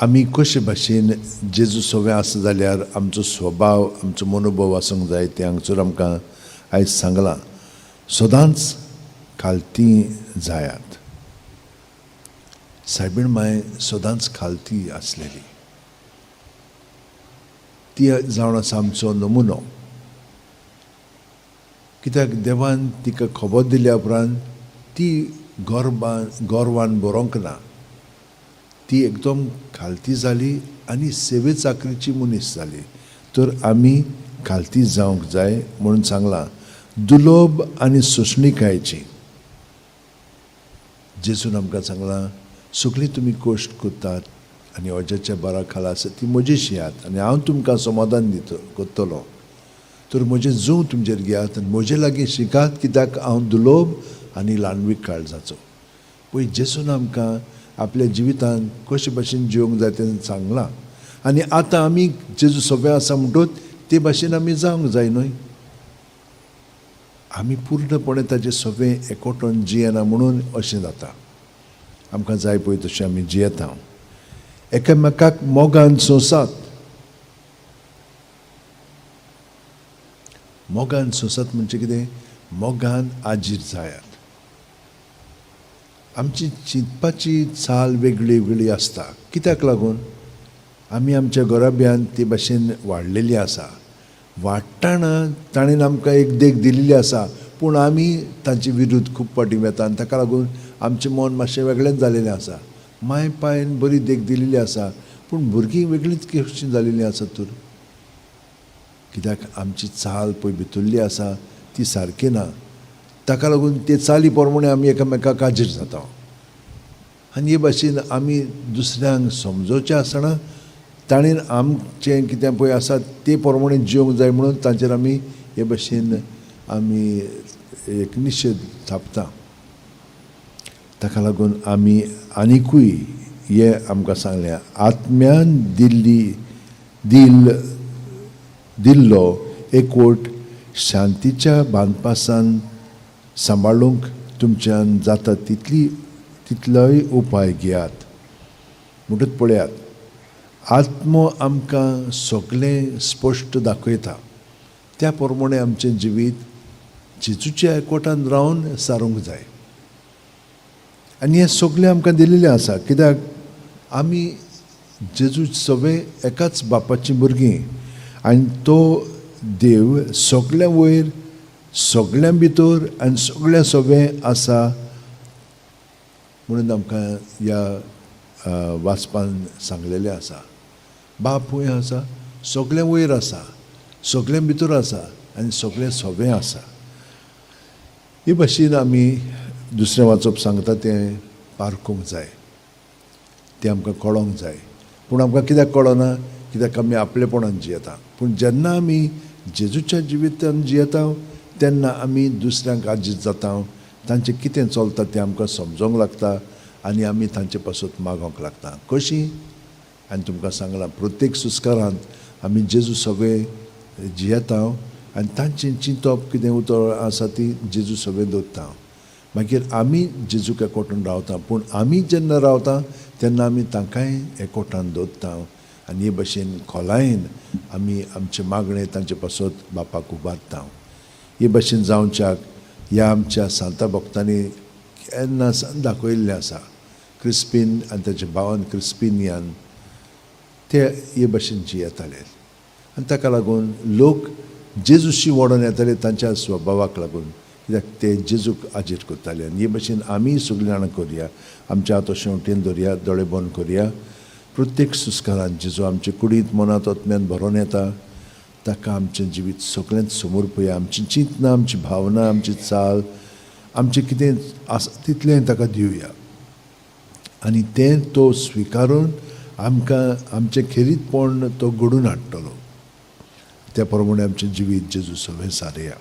आमी कशे भाशेन जेजू सवें आसा जाल्यार आमचो स्वभाव, आमचो मनोभाव आसूंक जाय तें हांगसर आमकां आयज सांगलां. सदांच खालती जायात. सायबीण माय सदांच खालती आसलेली, ती जावन आसा आमचो नमुनो. कित्याक देवान तिका खबर दिल्या उपरांत ती गर्बान गर्वान बरोवंक ना, ती एकदम खालती जाली आनी सेवे चाकरीची मनीस जाली. तर आमी खालती जावंक जाय म्हणून सांगलां. दुलोब आनी सोंसणिकायेची जेजून आमकां सांगलां, सगळीं तुमी कश्ट करतात आनी अजाच्या बारा खाला आसा ती म्हजेशी येयात आनी हांव तुमकां समाधान दित करतलो. तर म्हजें जूं तुमचेर घेयात आनी म्हजे लागीं शिकात, कित्याक हांव दुलोब आनी ल्हानवीक काळजाचो. पळय, जेजून आमकां आपल्या जिवितांत कशे भाशेन जिवंक जाय तें सांगलां आनी आतां आमी जेजू सोंपें आसा म्हणटूच ते भाशेन आमी जावंक जाय न्हय. आमी पूर्णपणे ताजे सोंपें एकवटून जियेना म्हणून अशें जाता. आमकां जाय पळय तशें आमी जियेता. एकामेकाक मोगान सोंसात. मोगान सोंसात म्हणजे कितें? मोगान आजीर जायात. आमची चिंतपाची चाल वेगळी वेगळी आसता. कित्याक लागून? आमी आमच्या घराब्यांत ते भाशेन वाडलेली आसा. वाडटना ताणें आमकां एक देख दिल्ली आसा, पूण आमी तांचे विरुद्ध खूब फावटी वेता आनी ताका लागून आमचें मन मातशें वेगळेंच जालेलें आसा. माय पायन बरी देख दिल्ली आसा, पूण भुरगीं वेगळींच कशीं जालेलीं आसात. तर कित्याक आमची चाल पळय भितरली आसा ती सारकी ना, ताका लागून ते चाली प्रमाणे आमी एकामेकाक काजीर जाता आनी हे भाशेन आमी दुसऱ्यांक समजोवचें आसतना ताणें आमचें कितें पळय आसा ते प्रमाणे जिवंक जाय म्हणून तांचेर आमी हे भाशेन आमी एक निशेध थापता. ताका लागून आमी आनिकूय हें आमकां सांगलें, आत्म्यान दिल्ली दिल दिल्लो एकवट शांतीच्या बांदपासान सांबाळूंक तुमच्यान जाता तितली तितलोय उपाय घेयात. म्हणटूच पळयात, आत्मो आमकां सगळें स्पश्ट दाखयता. त्या प्रमाणे आमचें जिवीत जेजूच्या एकवटान रावन सारूंक जाय आनी हें सगळें आमकां दिल्लें आसा. कित्याक आमी जेजू सगळे एकाच बापाचीं भुरगीं आनी तो देव सगळ्यां वयर, सगळ्यां भितर आनी सगळ्यां सगळें आसा म्हणून आमकां ह्या वाचपान सांगलेलें आसा. बाप खंय आसा? सगळ्यां वयर आसा, सगळ्यां भितर आसा आनी सगळें सगळें आसा. हे भाशेन आमी दुसरें वाचप सांगता तें पारखूंक जाय, तें आमकां कळोंक जाय. पूण आमकां कित्याक कळना? कित्याक आमी आपलेपणान जियेता. पूण जेन्ना आमी जेजूच्या जिवितान जियेता तेन्ना आमी दुसऱ्यांक आजीज जाता, तांचें कितें चलता तें आमकां समजोंक लागता आनी आमी तांचे पासत मागोंक लागता. कशीं? आनी तुमकां सांगलां, प्रत्येक सुस्कारांत आमी जेजू सगळे जियेता आनी तांचें चिंतप कितें उतर आसा ती जेजू सगळें दवरता. मागीर आमी जेजूक एकवटून रावता. पूण आमी जेन्ना रावता तेन्ना आमी तांकांय एकवटान दवरता आनी हे भाशेन खोलायेन आमी आमचें मागणें तांचे पासत बापाक उबारता. हे भाशेन जावच्याक ह्या आमच्या सांता भक्तांनी केन्ना सान दाखयल्लें आसा. क्रिस्पीन आनी ताच्या भावान क्रिस्पिनियान ते हे भाशेन जियेताले आनी ताका लागून लोक जेजूशी वडोन येताले तांच्या स्वभावाक लागून, कित्याक ते जेजूक आजीर करताले. आनी हे भाशेन आमीय सगळीं जाणां करया. आमच्या हात शेंवटेन धरया, दोळे बंद करया. प्रत्येक सुस्कारान जेजू आमचे कुडींत, मनांत, आत्म्यान भरोन येता, ताका आमचें जिवीत सगळेंच समर्पया. आमची चिंतना, आमची भावना, आमची चाल, आमचें कितें आसा तितलें ताका दिवया आनी तें तो स्विकारून आमकां आमचें खेरीतपण तो घडून हाडटलो. त्या प्रमाणे आमचें जिवीत जेजू सगळें सारया.